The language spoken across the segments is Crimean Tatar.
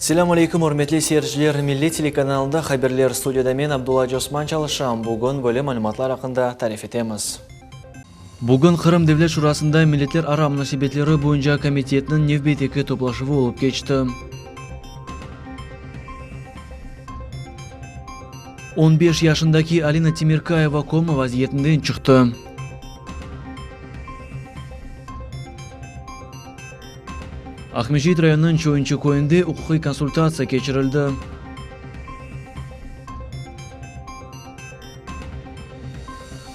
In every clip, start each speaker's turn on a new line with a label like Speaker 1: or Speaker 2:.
Speaker 1: Selâm aleyküm, ürmetli seyirciler! Millet telekanalında haberler, studiyada men, Abdulla Cosman çalışam. Bugün böyle malümatlar aqqında tarif etemiz. Bugün Qırım Devlet Şurasında Milletlerara munasebetleri boyunca komitetniñ nevbetteki toplaşuvı olıp keçti. On beş yaşındaki Alina Temirkayeva koma vaziyetinden çıqtı. Aqmescit rayonınıñ Çoyunçı köyünde uquqiy konsultatsiya keçirildi.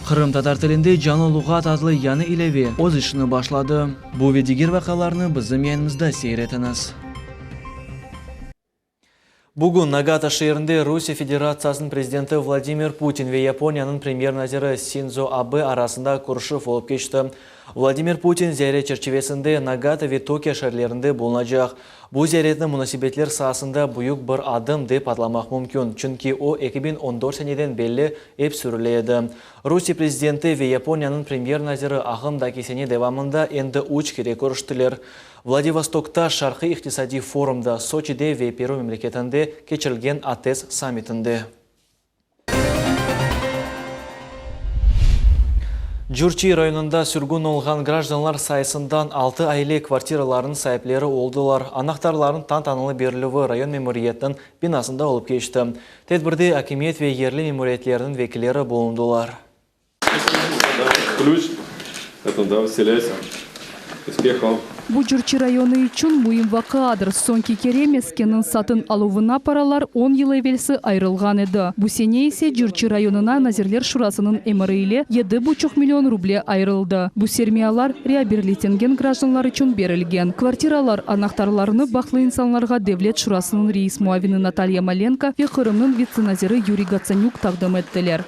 Speaker 1: Qırımtatar tilinde Canlı luğat adlı yañı ilâve öz işini başladı. Bu ve diger vaqialarnı bizim yayınımızda seyir etiñiz. Bugün Nagata şeerinde Rusiye Federatsiyasınıñ prezidenti Vladimir Putin ve Yaponiyanıñ premyer-naziri Sindzo Abe arasında körüşüv olıp keçti. Vladimir Putin ziyaret çerçivesinde Nagata ve Tokio şeerlerinde bulunacaq. Bu ziyaretni munasebetler saasında büyük bir adım dep adlamaq mümkün, çünki o 2014 seneden belli ep sürüle edi. Rusiye prezidenti ve Yaponiyanıñ premyer-naziri ağımdaki sene devamında endi üç kere körüştiler. Vladivostokta Şarqiy iqtisadiy forumda, Soçide ve Peru memleketinde keçirilgen ATES sammitinde. Cürçi rayonında sürgün olğan grajdanlar sayısından altı aile kvartiralarınıñ saipleri oldılar. Anahtarlarnıñ tantanalı berilüvi rayon memuriyetiniñ binasında olıp keçti. Tedbirde akimiyet ve yerli memuriyetlerniñ vekilleri bulundılar.
Speaker 2: Bu Cürçi rayonı içün müim vaqiadır. Soñki kere meskenniñ satın aluvına paralar on yıl evelsi ayırılğan edi. Bu sene ise Cürçi rayonına Nazirler Şurasınıñ emiri ile yedi buçuq million ruble ayırıldı. Bu sermiyalar reabilitengen grajdanlar içün berilgen. Kvartiralar anahtarlarını bahtlı insanlarğa Devlet Şurasınıñ reis muavini Natalya Malenko ve Qırımnıñ vitse-naziri Yuriy Gotsanük taqdim ettiler.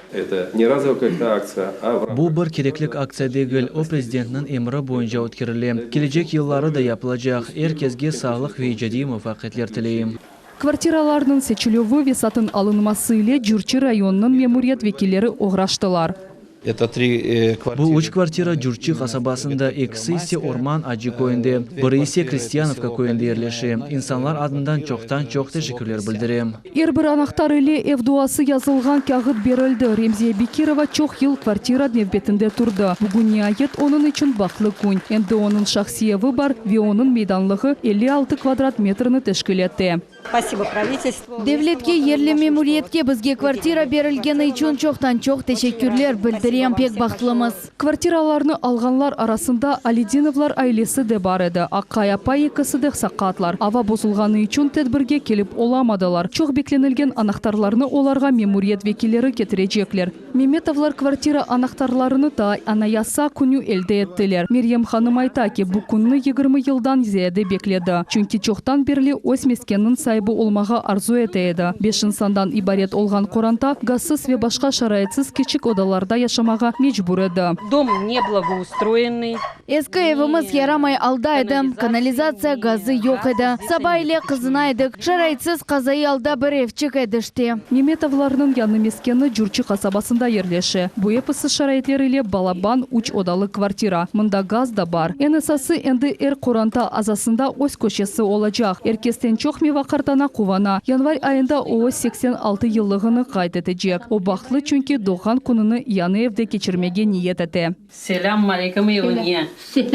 Speaker 1: Bu bir kereklik aktsiya degil, o prezidentniñ emri boyunca ötkerile. Kelecek yılları da yapılacaq. Er kesge sağlıq ve icadiy muvafaqiyetler tileyim.
Speaker 2: Kvartiralarnıñ seçilüvi ve satın alınması ile Cürçi rayonınıñ memuriyet vekilleri oğraştılar.
Speaker 1: Bu üç kvartira Cürçi qasabasında, ekisi ise Orman Acı köyünde, biri ise Krestyanovka köyünde yerleşe. İnsanlar adından çoqtan-çoq teşekkürler bildirem.
Speaker 2: Er bir anahtar ile ev duası yazılğan kâğıt berildi. Remziye Bekirova çoq yıl kvartira nevbetinde turdı. Bugün niayet onıñ içün bahtlı kün. Endi onıñ şahsiy evi bar ve onıñ meydanlığı 56 kvadrat metrni teşkil ete.
Speaker 3: Devletke, yerli memuriyetke bizge kvartira berilgeni içün çoqtan-çoq teşekkürler bildirem. Pek bahtlımız.
Speaker 2: Kvartiralarnı alğanlar arasında Aledinovlar ailesi de bar edi. Aqay, apay ekisi de saqatlar. Ava bozulğanı içün tedbirge kelip olamadılar. Çoq beklenilgen anahtarlarnı olarğa memuriyet vekilleri ketirecekler. Memetovlar kvartira anahtarlarını taa Anayasa künü elde ettiler. Meryem hanım ayta ki, bu künni 20 yıldan ziyade bekledi, çünki çoqtan berli öz meskenniñ saibi olmağa arzu ete edi. Beş insandan ibaret olğan qoranta gazsız ve başqa şaraitsiz kiçik odalarda yaşamağa mecbur edi.
Speaker 4: Dom ne blagoustroyennyy.
Speaker 3: Eski evimiz yaramay alda edi, kanalizatsiya, gazı yoq edi. Saba ile qızına edik. Şaraitsiz qazaiy alda bir evçik edi işte.
Speaker 2: Memetovlarnıñ yañı meskeni Cürçi qasabasında yerleşe. Bu episi şaraitler ile balaban üç odalı kvartira. Mında gaz da bar. Eñ esası, endi er qoranta azasında öz köşesi olacaq. Er kesten çoq Meva qartana quvana. Yanvar ayında o öz 86 yıllığını qayd etecek. O bahtlı, çünki doğğan kününi yañı evde keçirmege niyet ete.
Speaker 4: Selâm aleyküm eviñe.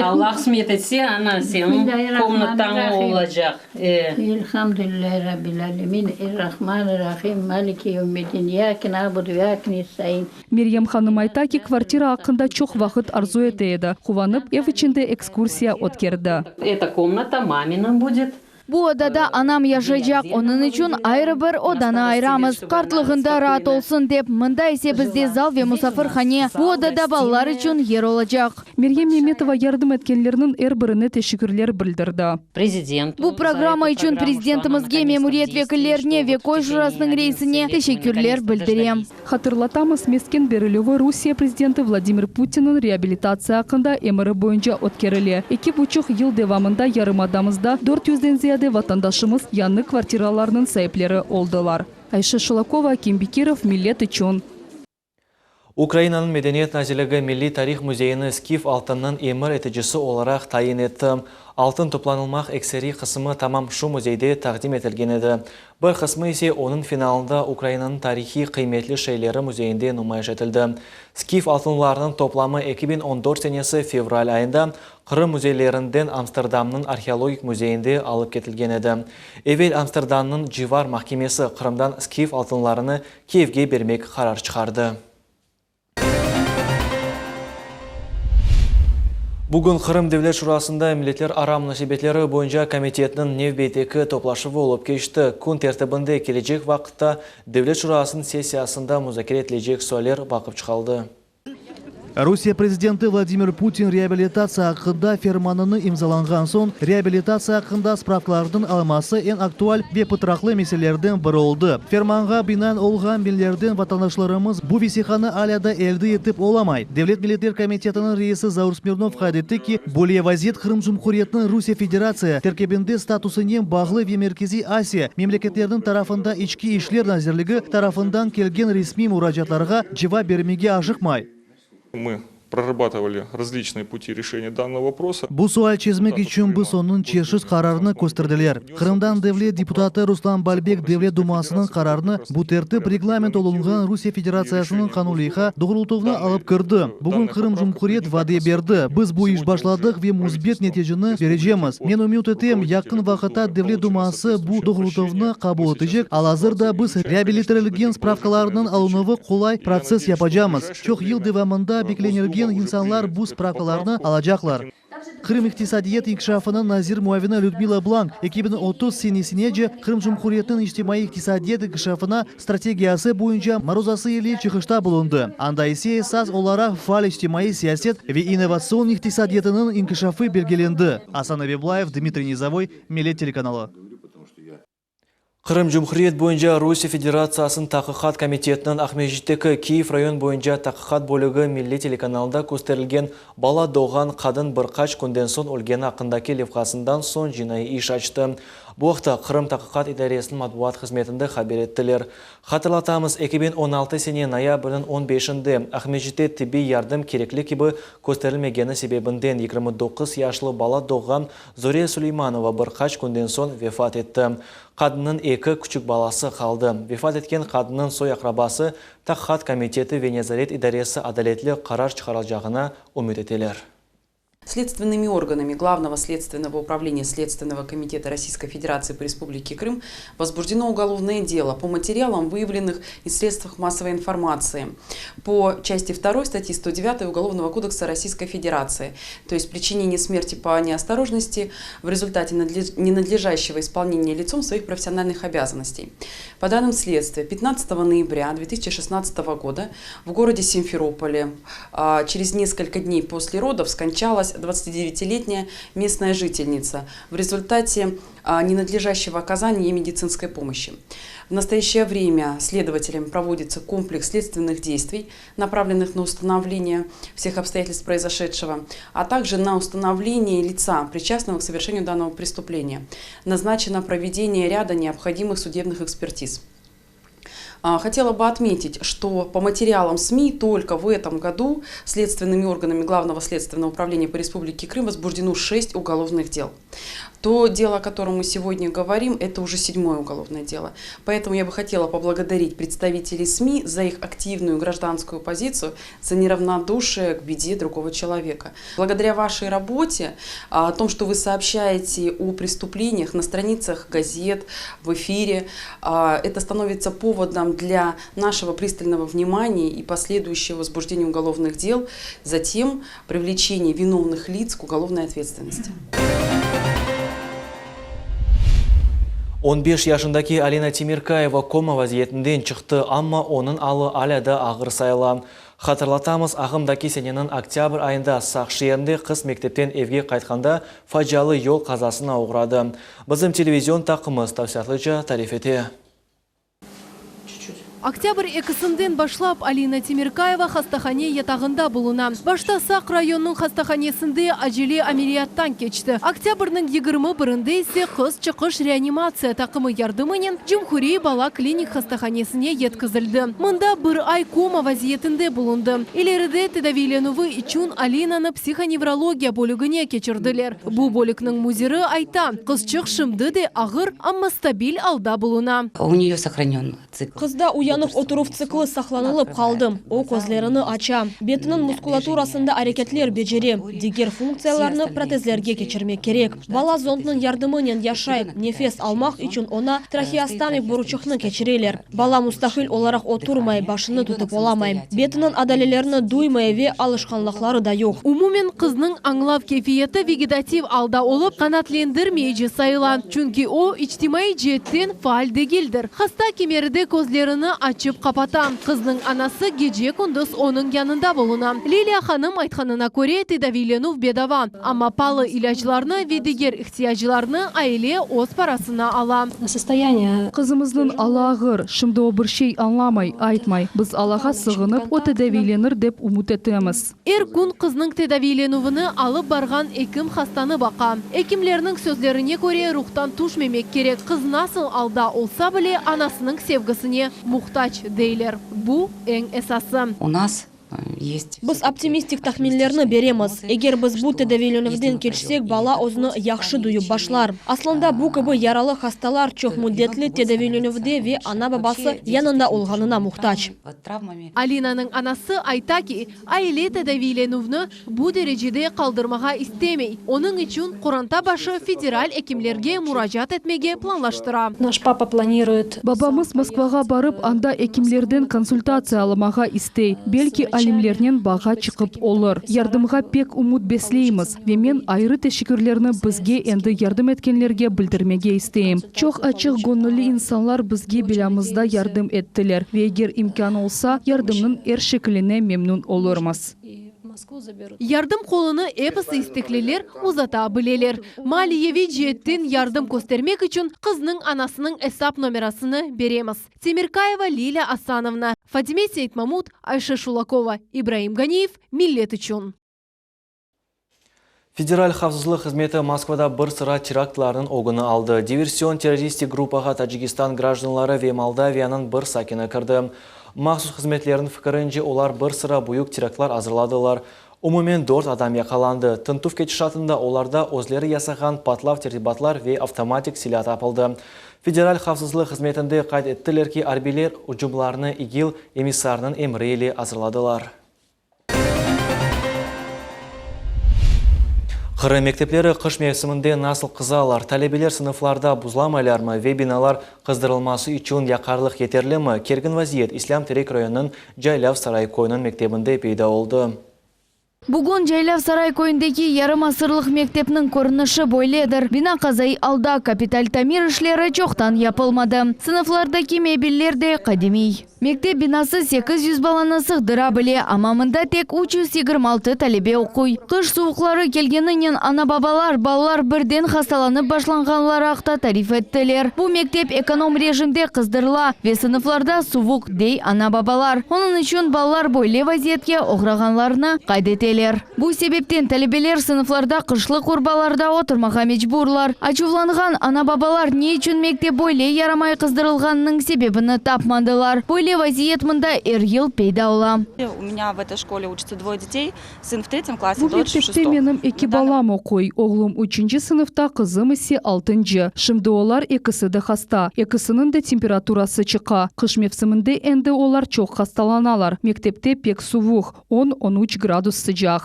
Speaker 4: Allah qısmet etse, ana, seniñ komnatañ olacaq. E.
Speaker 5: Elhamdülillahi Rabbil alemin, Errahmanirrahim, Maliki yevmiddin, İyyâke na'budu ve İyyâke nestaîn.
Speaker 2: Meryem hanım ayta ki, kvartira aqqında çoq vaqıt arzu ete edi. Quvanıp, ev içinde ekskursiya ötkerdi.
Speaker 4: Eta komnata mamina budet.
Speaker 3: Bu odada anam yaşaycaq, onıñ içün ayrı bir odanı ayıramız, qartlığında raat olsun dep. Mında ise bizde zal ve musafirhane, bu odada balalar içün yer olacaq.
Speaker 2: Meryem Memetova yardım etkenlerniñ er birine teşekkürler bildirdi.
Speaker 3: Bu programma içün Prezidentimizge, memuriyet vekillerine ve köy şurasınıñ reisine teşekkürler bildirem.
Speaker 2: Hatırlatamız, mesken berilüvi Rusiye prezidenti Vladimir Putinniñ reabilitatsiya aqqında emiri boyunca ötkerile. Eki buçuq yıl devamında yarımadamızda dört yüzden ziyade vatandaşımız yañı kvartiralarnıñ saipleri oldılar. Ayşe Şulakova, Akim Bekirov, Millet içün.
Speaker 1: Ukrainanıñ Medeniyet nazirligi Milliy tarih müzeyini skif altınnıñ emir eticisi olaraq tayin etti. Altın toplanılmaq ekseriy qısımı tamam şu müzeyde taqdim etilgen edi. Bir qısmı ise onıñ finalında Ukrainanıñ tarihiy qıymetli şeyleri müzeyinde numayış etildi. Skif altınlarınıñ toplamı 2014 senesi fevral ayında Qırım müzeylerinden Amsterdamnıñ arheologik müzeyinde alıp ketilgen edi. Evel Amsterdamnıñ civar mahkemesi Qırımdan skif altınlarını Kiyevge bermek qarar çıqardı. Bugün Qırım Devlet Şurasında Milletlerara munasebetleri boyunca komitetniñ nevbetteki toplaşuvı olıp keçti. Kün tertibinde kelecek vaqıtta Devlet Şurasınıñ sessiyasında muzakere etilecek sualler baqıp çıqaldı.
Speaker 6: Rusiye prezidenti Vladimir Putin reabilitatsiya aqqında fermanını imzalanğan soñ, reabilitatsiya aqqında spravkalarnıñ alması eñ aktual ve pıtraqlı meselelerden biri oldı. Fermanğa binaen olğan biñlerden vatandaşlarımız bu vesiqanı alâ da elde etip olamay. Devlet milletler komitetiniñ reisi Zaur Smirnov qayd etti ki, böyle vaziyet Qırım Cumhuriyetiniñ Rusiye Federatsiya terkibinde statusınen bağlı ve Merkeziy Asiya memleketleriniñ tarafında İçki işler nazirligi tarafından kelgen resmiy muracaatlarğa cevap bermege aşıqmay.
Speaker 7: Мы prorabatovalı razliçnıye puti reşeniya dannogo voprosa.
Speaker 6: Bu sual çezmek içün biz onıñ çeşit qararını kösterdiler. Qırımdan devlet deputatı Ruslan Balbek Devlet Dumasınıñ qararını bu tertip reglament olunğan Rusiye Federatsiyasınıñ qanunlıyğa doğrultuvına alıp kirdi. Bugün Qırım Cumhuriyet vade berdi. Biz bu iş başladıq ve müsbet neticeni berecemiz. Men ümüt etem, yaqın vaqıtta Devlet Duması bu doğrultuvnı qabul etecek, al-azırda biz reabilitirilgen spravkalarnıñ alınuvı qolay protsess yapacamız. Çoq yıl devamında beklenilgen insanlar bu spravkalarnı alacaqlar. Qırım iqtisadiyat inkişafınıñ nazir muavini Lüdmila Blank, 2030 senesinece Qırım Cumhuriyetiniñ içtimaiy-iqtisadiyat inkişafına strategiyası boyunca maruzası ile çıqışta bulundı, anda ise esas olaraq faal içtimaiy siyaset ve innovatsion iqtisadiyatınıñ inkişafı belgilendi. Asan Abiblayev, Dmitriy Nizovoy, Millet telekanalı.
Speaker 1: Qırım Cumhuriyet boyunca Rusiye Federatsiyasınıñ Taqiqat komitetiniñ Aqmescitteki Kiyev rayon boyunca taqiqat bölügi milliy telekanalında kösterilgen bala doğğan qadın bir qaç künden soñ ölgeni aqqındaki levhasından soñ cinaiy iş açtı. Bu aqta Qırım Taqiqat idaresiniñ matbuat hızmetinde haber ettiler. Hatırlatamız, 2016 sene noyabrniñ on beşinde Aqmescitte tibbiy yardım kerekli kibi kösterilmegeni sebebinden 29 yaşlı bala doğğan Zore Suleymanova bir qaç künden soñ vefat etti. Qadınnıñ eki küçük balası qaldı. Vefat etken qadınnıñ soy-aqrabası Taqiqat komiteti ve nezaret idaresi adaletli qarar çıqarılacağına ümüt eteler.
Speaker 8: Следственными органами Главного следственного управления Следственного комитета Российской Федерации по Республике Крым возбуждено уголовное дело по материалам, выявленных из средствах массовой информации по части 2 статьи 109 Уголовного кодекса Российской Федерации, то есть причинение смерти по неосторожности в результате ненадлежащего исполнения лицом своих профессиональных обязанностей. По данным следствия, 15 ноября 2016 года в городе Симферополе через несколько дней после родов скончалась 29-летняя местная жительница в результате ненадлежащего оказания ей медицинской помощи. В настоящее время следователям проводится комплекс следственных действий, направленных на установление всех обстоятельств произошедшего, а также на установление лица, причастного к совершению данного преступления. Назначено проведение ряда необходимых судебных экспертиз. Хотела бы отметить, что по материалам СМИ только в этом году следственными органами Главного следственного управления по Республике Крым возбуждено 6 уголовных дел. То дело, о котором мы сегодня говорим, это уже седьмое уголовное дело. Поэтому я бы хотела поблагодарить представителей СМИ за их активную гражданскую позицию, за неравнодушие к беде другого человека. Благодаря вашей работе, о том, что вы сообщаете о преступлениях на страницах газет, в эфире, это становится поводом для нашего пристального внимания и последующего возбуждения уголовных дел, затем привлечение виновных лиц к уголовной ответственности.
Speaker 1: 15 yaşındaki Alina Temirkayeva koma vaziyetinden çıqtı, amma onıñ alı alâ da ağır sayıla. Hatırlatamız, ağımdaki seneniñ oktâbr ayında Saq şeerinde qız mektepten evge qaytqanda facialı yol qazasına oğradı. Bizim televizion taqımız tafsilâtlıca tarif ete.
Speaker 9: Oktâbr ekisinden başlap Alina Temirkayeva hastahane yatağında buluna. Başta Saq rayonınıñ hastahanesinde acele ameliyattan keçti. Oktâbrniñ 21-inde ise qız çıqış reanimatsiya taqımı yardımınen Cumhuriy bala klinik hastahanesine yetkizildi. Mında bir ay koma vaziyetinde bulundı. İleride tedaviylenüvi içün Alinanı psihonevrologiya bölügine keçirdiler. Bu bölükniñ müdiri ayta, qızçıq şimdi de ağır, amma stabil alda buluna.
Speaker 10: U neyo sohranyon tsikl.
Speaker 11: Qızda uyanıq oturuv tsikli saqlanılıp qaldı. O, közlerini aça, betiniñ muskulaturasında areketler becere, diger funktsiyalarnı protezlerge keçirmek kerek. Bala zondnıñ yardımınen yaşay, nefes almaq içün oña traheostomik boruçıqnı keçireler. Bala mustaqil olaraq oturmay, başını tutıp olamay. Betiniñ adalelerini duymay ve alışqanlıqları da yoq.
Speaker 9: Umumen, qıznıñ añlav keyfiyeti vegetativ alda olıp, qanaatlendirmeyici sayıla, çünki o, içtimaiy ceetten faal degildir. Hasta kimeride közlerini açıp qapata. Qıznıñ anası gece-kündüz onıñ yanında buluna. Liliya hanım aytqanına köre, tedaviylenüv bedava, amma paalı ilâclarnı ve diger ihtiyaclarnı aile öz parasına ala.
Speaker 2: Qızımıznıñ alı ağır, şimdi o bir şey añlamay, aytmay. Biz Allağa sığınıp, o tedaviylenir dep ümüt etemiz.
Speaker 9: Er kün qıznıñ tedaviylenüvini alıp barğan ekim hastanı baqa. Ekimlerniñ sözlerine köre, ruhtan tüşmemek kerek, qız nasıl alda olsa bile, anasınıñ sevgisine muhtac, deyler. Bu, eñ esası.
Speaker 10: U nas Est.
Speaker 11: Biz optimistik tahminlerni beremiz. Eger biz bu tedaviylenüvden keçsek, bala özüni yahşı duyıp başlar. Aslında, bu kibi yaralı hastalar çoq müddetli tedaviylenüvde ve ana-babası yanında olğanına muhtac.
Speaker 9: Alinanıñ anası ayta ki, aile tedaviylenüvni bu derecede qaldırmağa istemey, onıñ içün qoranta başı federal ekimlerge muracaat etmege planlaştıra.
Speaker 12: Naş papa planiruet.
Speaker 2: Babamız Moskvağa barıp, anda ekimlerden konsultatsiya almağa istey, belki alimlernen bağğa çıqıp olur. Yardımğa pek ümüt besleymiz ve men ayrı teşekkürlerni bizge endi yardım etkenlerge bildirmege isteyim. Çoq açıq göñülli insanlar bizge belâmızda yardım ettiler ve eger imkân olsa, yardımnıñ er şekiline memnün olurmız.
Speaker 9: Yardım qolunı episi istekliler uzata bileler. Maliyeviy ceetten yardım köstermek içün qıznıñ anasınıñ esap nomerasını beremiz. Temirkayeva Lilâ Asanovna, Fatime Seytmamut, Ayşe Şulakova, İbraim Ganiyev, Millet içün.
Speaker 1: Federal havfsızlıq hızmeti Moskvada bir sıra teraktlarnıñ ögüni aldı. Diversion-terroristik gruppağa Tacikistan grajdanları ve Moldaviyanıñ bir sakini kirdi. Mahsus hızmetlerniñ fikirince, olar bir sıra büyük teraktlar azırladılar. Umumen dört adam yaqalandı. Tintüv ketişatında olarda özleri yasağan patlav tertibatlar ve avtomatik silâ tapıldı. Federal havfsızlıq hızmetinde qayd ettiler ki, arbiyler ucumlarnı İGİL emissarınıñ emri ile azırladılar. Qırım mektepleri qış mevsiminde nasıl qızalar, talebeler sınıflarda buzlamaylarmı ve binalar qızdırılması içün yaqarlıq yeterlimi, kergin vaziyet İslâm Terek rayonınıñ Caylav Saray köyüniñ mektebinde peyda oldı.
Speaker 3: Bugün Caylav Saray köyündeki yarım asırlıq mektepniñ körünişi böyledir. Bina qazaiy alda, kapital tamir işleri çoqtan yapılmadı. Sınıflardaki mebeller de qadimiy. Mektep binası 800 balanı sığdıra bile, amma mında tek 326 talebe oquy. Qış suvuqları kelgeninen ana-babalar, balalar birden hastalanıp başlanğanları aqta tarif ettiler. Bu mektep ekonom rejimde qızdırıla ve sınıflarda suvuq, dey ana-babalar. Onıñ içün balalar böyle vaziyetke oğrağanlarını qayd eteler. Bu sebepten talebeler sınıflarda qışlıq urbalarda oturmağa mecburlar. Açuvlanğan ana-babalar ne içün mektep böyle yaramay qızdırılğanınıñ sebebini tapmadılar. Böyle vaziyet mında er yıl peyda ola.
Speaker 13: U menya v etoy şkole uçitsa dvoye detey, sın v tretem klase,
Speaker 2: Bu
Speaker 13: doç v
Speaker 2: mektepte
Speaker 13: şestom.
Speaker 2: menim eki balam oquy, oğlum üçünci sınıfta, qızım ise altıncı. Şimdi olar ekisi de hasta, ekisiniñ de temperaturası çıqa. Qış mevsiminde endi olar çoq hastalanalar, mektepte pek suvuq. On, on üç gradus sıcaq.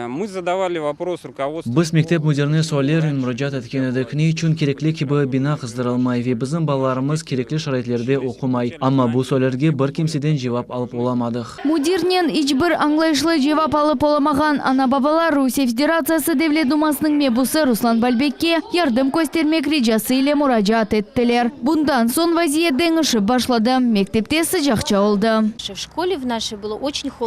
Speaker 14: Mı zadavali vopros rukovodstvu
Speaker 1: Biz mektep müdirine suallernen muracaat etken edik, ne içün kerekli kibi bina qızdırılmay ve bizim balalarımız kerekli şaraitlerde oqumay? Amma bu suallerge bir kimseden cevap alıp olamadıq.
Speaker 3: Müdirnen iç bir añlayışlı cevap alıp olamağan ana-babalar Rusiye Federatsiyası Devlet Dumasınıñ mebusı Ruslan Balbekke yardım köstermek ricası ile muracaat ettiler. Bundan soñ vaziyet deñişip başladı, mektepte sıcaqça oldı.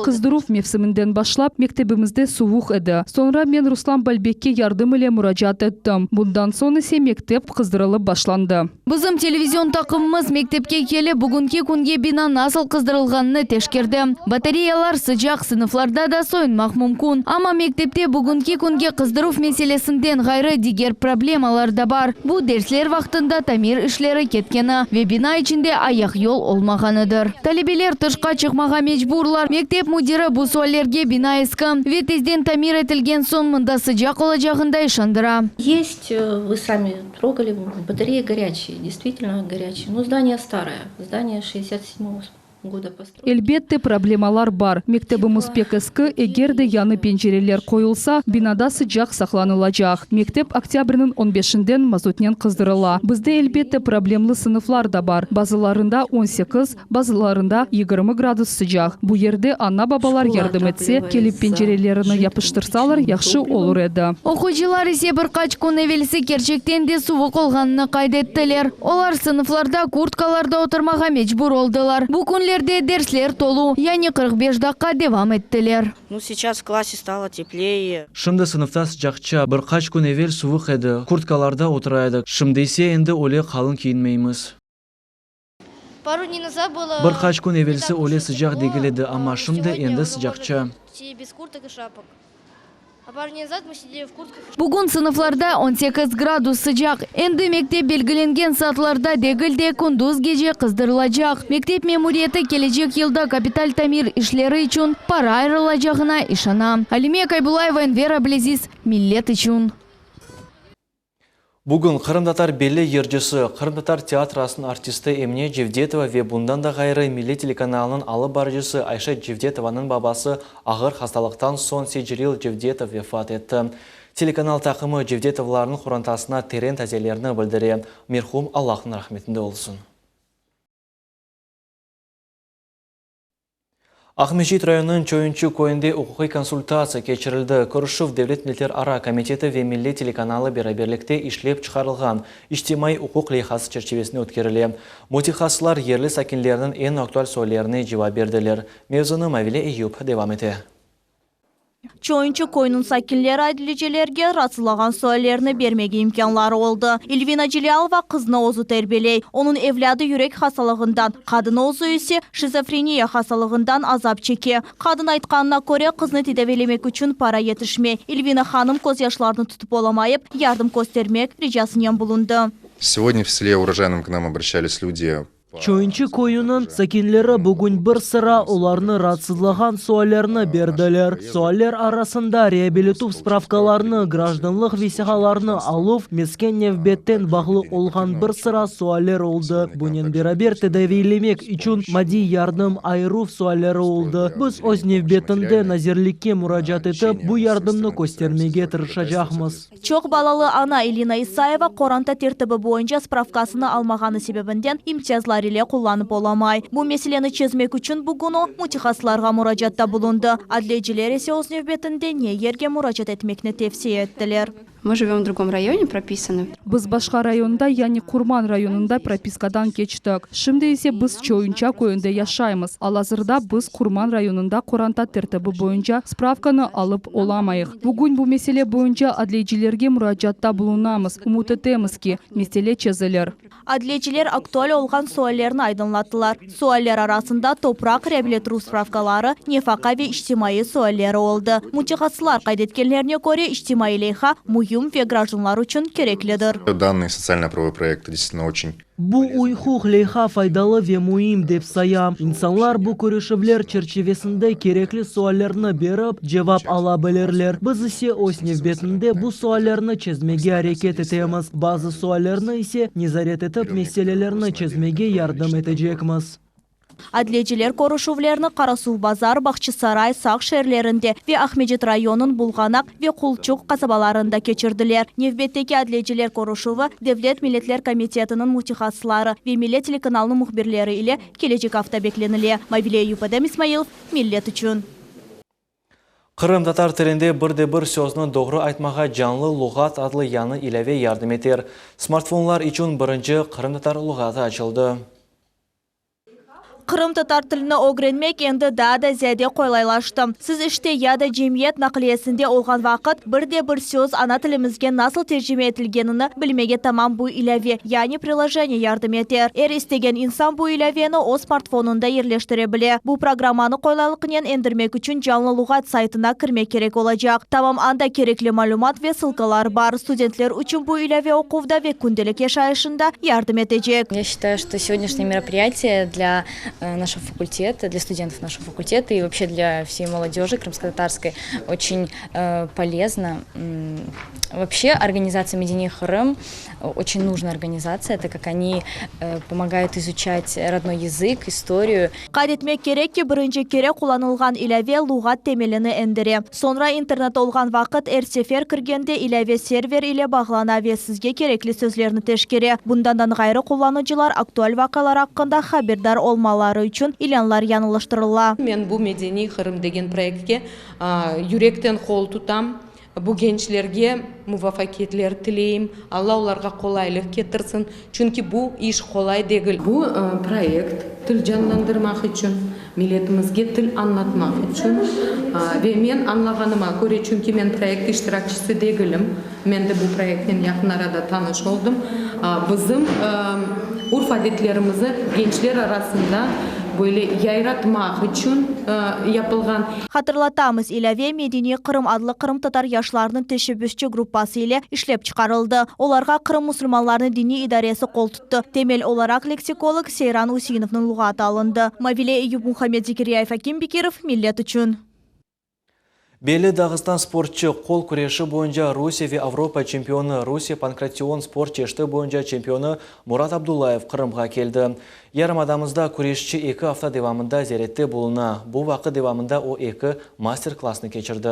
Speaker 2: Qızdıruv mevsiminden başlap mektebimizde suvuq. suvuq edi. Soñra men Ruslan Balbekke yardım ile muracaat ettim. Bundan soñ ise mektep qızdırılıp başlandı.
Speaker 3: Bizim televizion taqımımız mektepke kelip, bugünki künge bina nasıl qızdırılğanını teşkerdi. Batareyalar sıcaq, sınıflarda da soyunmaq mümkün. Amma mektepte bugünki künge qızdıruv meselesinden ğayrı diger problemalar da bar. Bu, dersler vaqtında tamir işleri ketkeni ve bina içinde ayaqyol olmağanıdır. Talebeler tışqa çıqmağa mecburlar. Mektep müdiri bu suallerge bina eski ve tezden tamir etilgen soñ mında sıcaq olacağında işandıra.
Speaker 12: Есть, вы сами трогали, батареи горячие, действительно горячие, но здание старое, здание 67 года постройки.
Speaker 2: Elbette, problemalar bar. Mektebimiz pek eski, eger de yañı pencereler qoyulsa, binada sıcaq saqlanılacaq. Mektep oktâbrniñ on beşinden mazutnen qızdırıla. Bizde, elbette, problemli sınıflar da bar, bazılarında on sekiz, bazılarında 20 gradus sıcaq. Bu yerde ana-babalar yardım etse, kelip pencerelerini yapıştırsalar, yahşı olur edi.
Speaker 3: Oquyıcılar ise bir qaç kün evelsi kerçekten de suvuq olğanını qayd ettiler. Olar sınıflarda kurtkalarda oturmağa mecbur oldılar. Bu künlerde dersler tolu, yani 45 daqqa devam ettiler.
Speaker 13: Nu, seyças v klasse stalo tepleye.
Speaker 1: Şimdi sınıfta sıcaqça, bir qaç kün evel suvuq edi, kurtkalarda otura edik, şimdi ise endi öyle qalın kiyinmeymiz. Bir qaç kün evelsi öyle sıcaq degil edi, amma şimdi endi sıcaqça.
Speaker 3: Bugün sınıflarda 18 gradus sıcaq. Endi mektep belgilengen saatlarda degil de, kündüz-gece qızdırılacaq. Mektep memuriyeti kelecek yılda kapital tamir işleri içün para ayırılacağına işana. Alime Kaybulayeva, Enver Ableziz, Millet içün.
Speaker 1: Bugün qırımtatar belli yırcısı, qırımtatar teatrosınıñ artisti Emine Cevdetova ve bundan da ğayrı Millet telekanalınıñ alıp barıcısı Ayşe Cevdetovanıñ babası ağır hastalıqtan soñ Seytcelil Cevdetov vefat etti. Telekanal taqımı Cevdetovlarnıñ qorantasına teren taziyelerini bildire. Merhum Allahnıñ rahmetinde olsun. Aqmescit rayonınıñ Çoyunçı köyünde uquqiy konsultatsiya keçirildi. Körüşüv Devlet milletlerara komiteti ve Millet telekanalı beraberlikte işlep çıqarılğan İçtimaiy uquq leyhası çerçivesinde ötkerile. Mütehassıslar yerli sakinlerniñ eñ aktual suallerine cevap berdiler. Mevzunı Mavile Eyüp devam ete.
Speaker 15: Çoyunçı köyüniñ sakinleri adliyecilerge raatsızlağan suallerini bermege imkânları oldı. İlvina Celâlova qızını özü terbiyeley. Onıñ evlâdı yürek hastalığından, qadını özü ise şizofreniya hastalığından azap çeke. Qadın aytqanına köre, qıznı tedaviylemek içün para yetişmey. İlvina hanım közyaşlarını tutıp olamayıp, yardım köstermek ricasınen bulundı.
Speaker 16: Segodnâ v sele Urojaynom k nam obraşçalis lüdi
Speaker 17: Çoyunçı köyüniñ sakinleri bugün bir sıra olarnı raatsızlağan suallerni berdiler. Sualler arasında reabilituv spravkalarını, grajdanlıq vesiqalarını aluv, mesken nevbetten bağlı olğan bir sıra sualler oldı. Bunen beraber tedaviylemek içün maddiy yardım ayıruv sualleri oldı. Biz öz nevbetinde nazirlikke muracaat etip, bu yardımnı köstermege tırışacaqmız.
Speaker 15: Çoq balalı ana Elina İsayeva qoranta tertibi boyunca spravkasını almağanı sebebinden imtiyazlar ile qullanıp olamay. Bu meseleni çezmek içün bugün o, mütehassıslarğa muracaatta bulundı. Adliyeciler ise öz nevbetinde ne yerge muracaat etmekni tevsiye ettiler.
Speaker 18: Mı jivem v drugom rayone, propisany.
Speaker 2: Biz başqa rayonda, yani Qurman rayonında propiskadan keçtik. Şimdi ise biz Çoyunça köyünde yaşaymız. Al-azırda biz Qurman rayonında qoranta tertibi boyunca spravkanı alıp olamayıq. Bugün bu mesele boyunca adliyecilerge muracaatta bulunamız, ümüt etemiz ki, mesele çezilir.
Speaker 15: Adliyeciler aktual olğan suallerni aydınlattılar. Sualler arasında topraq, reabilitruv spravkaları, nefaqa ve içtimaiy sualleri oldı. Mütehassıslar qayd etkenlerine köre, içtimaiy leyha müim ve grajdanlar içün kereklidir.
Speaker 16: Dannıy sotsialno-pravovıy proyekt deystvitelno oçen
Speaker 17: Bu uyquq leyha faydalı ve müim, dep sayam. İnsanlar bu körüşüvler çerçivesinde kerekli suallerni berip, cevap ala bilirler. Biz ise öz nevbetinde bu suallerni çezmege areket etemiz, bazı suallerni ise nezaret etip, meselelerni çezmege yardım etecekmiz.
Speaker 15: Adliyeciler körüşüvlerni Qarasuvbazar, Bağçasaray, Saq şeerlerinde ve Aqmescit rayonınıñ Bulğanaq ve Qulçuq qasabalarında keçirdiler. Nevbetteki adliyeciler körüşüvi Devlet milletler komitetiniñ mütehassısları ve Millet telekanalınıñ mühbirleri ile kelecek afta beklenile. Mavile Eyüp, Edem İsmailov, Millet içün.
Speaker 1: Qırımtatar tilinde bir de bir sözni doğru aytmağa Canlı luğat adlı yañı ilâve yardım eter. Smartfonlar içün birinci qırımtatar luğatı açıldı.
Speaker 15: Qırımtatar tilini ögrenmek endi daa da ziyade qolaylaştı. Siz işte ya da cemiyet naqliyesinde olğan vaqıt bir de bir söz ana tilimizge nasıl tercime etilgenini bilmege tamam bu ilâve, yani priloženiye yardım eter. Er istegen insan bu ilâveni öz smartfonında yerleştire bile. Bu programmanı qolaylıqnen endirmek içün Canlı luğat saytına kirmek kerek olacaq. Tamam anda kerekli malümat ve ssılkalar bar. Studentler içün bu ilâve oquvda ve kündelik yaşayışında yardım etecek.
Speaker 19: Я считаю, что сегодняшнее мероприятие для нашего факультета, для студентов нашего факультета и вообще для всей молодежи крымско-татарской очень полезно. Вообще организация Медени Крым очень нужная организация, так как они помогают изучать родной язык, историю.
Speaker 15: Qayd etmek kerek ki, birinci kere qullanılğan ilâve luğat temelini endire. Soñra internet olğan vaqıt er sefer kirgende ilâve server ile bağlana ve sizge kerekli sözlerni teşkere. Bundandan ğayrı qullanıcılar aktual vaqialar aqqında haberdar olmaları içün ilânlar yañılıştırıla.
Speaker 20: Men bu Medeniy Qırım degen proyektke yürekten qol tutam. Bu gençlerge muvafaqiyetler tileyim, Alla olarğa qolaylıq ketirsin, çünki bu iş qolay degil. Bu proyekt til canlandırmaq içün, milletimizge til añlatmaq içün ve men añlağanıma köre, çünki men proyekt iştirakçisi degilim, men de bu proyektnen yaqın arada tanış oldım, bizim urf-adetlerimizi gençler arasında böyle yayratmaq içün yapılğan.
Speaker 15: Hatırlatamız, ilâve Medeniy Qırım adlı qırımtatar yaşlarınıñ teşebbüsçi gruppası ile işlep çıqarıldı. Olarğa Qırım musulmanlarınıñ diniy idaresi qol tuttı. Temel olaraq leksikolog Seyran Useinovnıñ luğatı alındı. Mavile Eyüp Muhammed Zekiryayev Akim Bekirov, Millet içün.
Speaker 1: Belli Dağıstan sportçı, qol küreşi boyunca Rusiye ve Avropa çempionı, Rusiye pankration sport çeşiti boyunca çempionı Murat Abdullayev Qırımğa keldi. Yarımadamızda küreşçi eki afta devamında ziyarette buluna. Bu vaqıt devamında o eki master-klassnı keçirdi.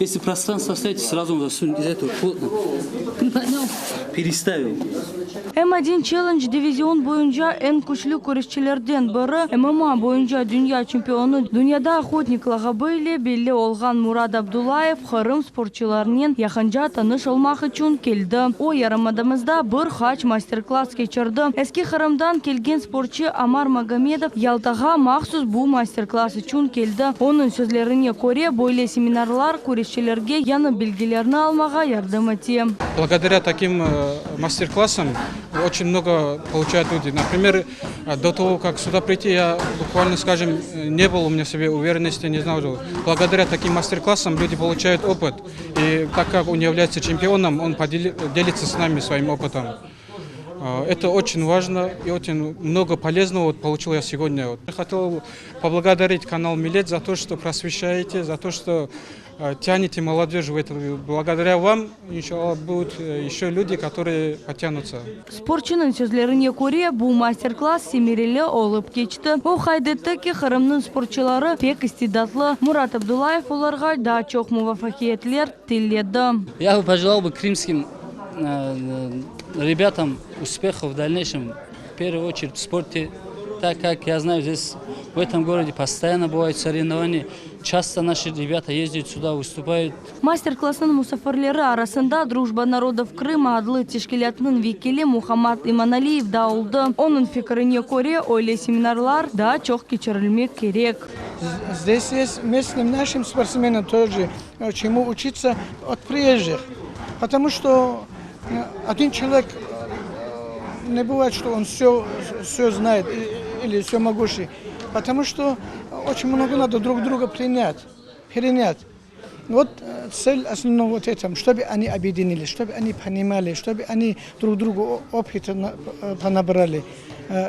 Speaker 21: Esli prostranstvo ostavite, srazu on zasунет из этого плотно приподнял, переставил.
Speaker 22: M-odin Challenge divizion boyunca eñ küçlü küreşçilerden biri, MMA boyunca dünya çempionı, dünyada Ohotnik lağabı ile belli olğan Murat Abdullayev Qırım sportçularınen yaqınca tanış olmaq içün keldi. O, yarımadamızda bir qaç master-klass keçirdi. Eski Qırımdan kelgen sportçı Amar Magomedov Yaltağa mahsus bu master-klass içün keldi. Onıñ sözlerine köre, böyle seminarlar küreşçilerge yañı bilgilerni almağa yardım ete.
Speaker 23: Благодаря таким мастер-классам очень много получают люди. Например, до того, как сюда прийти, я буквально, скажем, не было у меня в себе уверенности, не знал. Благодаря таким мастер-классам люди получают опыт. И так как он является чемпионом, он делится с нами своим опытом. Это очень важно и очень много полезного вот получил я сегодня. Я хотел поблагодарить канал Милет за то, что просвещаете, за то, что тянете молодежь в это. Благодаря вам, иншалла, будут еще люди, которые потянутся.
Speaker 22: Sportçunıñ sözlerine köre, bu master-klass semereli olıp keçti. O qayd etti ki, Qırımnıñ sportçuları pek istidatlı. Murat Abdullayev olarğa daa çoq muvafaqiyetler tiledi.
Speaker 21: Я бы пожелал бы крымским ребятам успехов в дальнейшем, в первую очередь в спорте, так как я знаю, здесь в этом городе постоянно бывают соревнования, часто наши ребята ездят сюда, выступают.
Speaker 22: Master-klassnıñ musafirleri arasında Drujba narodov Krıma adlı teşkilâtnıñ vekili Muhammad İmanaliyev da oldı. Onıñ fikrine köre, öyle seminarlar daa çoq keçirilmek kerek.
Speaker 24: Здесь есть местным нашим спортсменам тоже чему учиться от приезжих. Потому что один человек не бывает, что он все, все знает или все могущий. Потому что очень много надо друг друга принять, перенять. Вот цель основная вот этом, чтобы они объединились, чтобы они понимали, чтобы они друг другу опыта понабрали,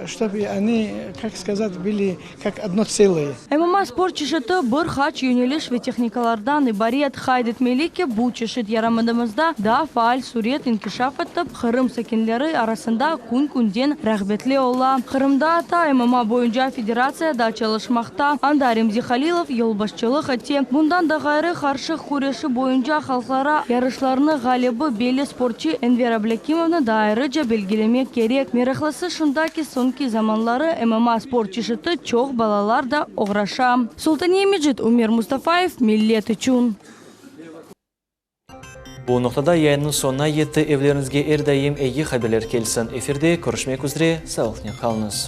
Speaker 24: чтобы они, как сказать, были как одно целое.
Speaker 22: MMA sport çeşiti bir qaç yöneliş ve tehnikalardan ibaret. Qayd etmeli ki, bu çeşit yarımadamızda daa faal sürette inkişaf etip, Qırım sakinleri arasında kün-künden rağbetli ola. Qırımda atta MMA boyunca federatsiya da çalışmaqta. Anda Remzi Halilov yolbaşçılıq ete. Bundan da ğayrı, qarışıq küreşi boyunca halqara yarışlarnıñ ğalibi belli sportçı Enver Ablâkimovnı da ayrıca belgilemek kerek. Meraqlısı şunda ki, soñki zamanları MMA sport çeşiti çoq balalar da oğraşa. Sultaniye Mecit, Umer Mustafayev, Millet içün.
Speaker 1: Bu noqtada yayınnıñ soñuna yetti. Evleriñizge er daim eyi haberler kelsin. Efirde körüşmek üzre, sağlıqnen qalıñız.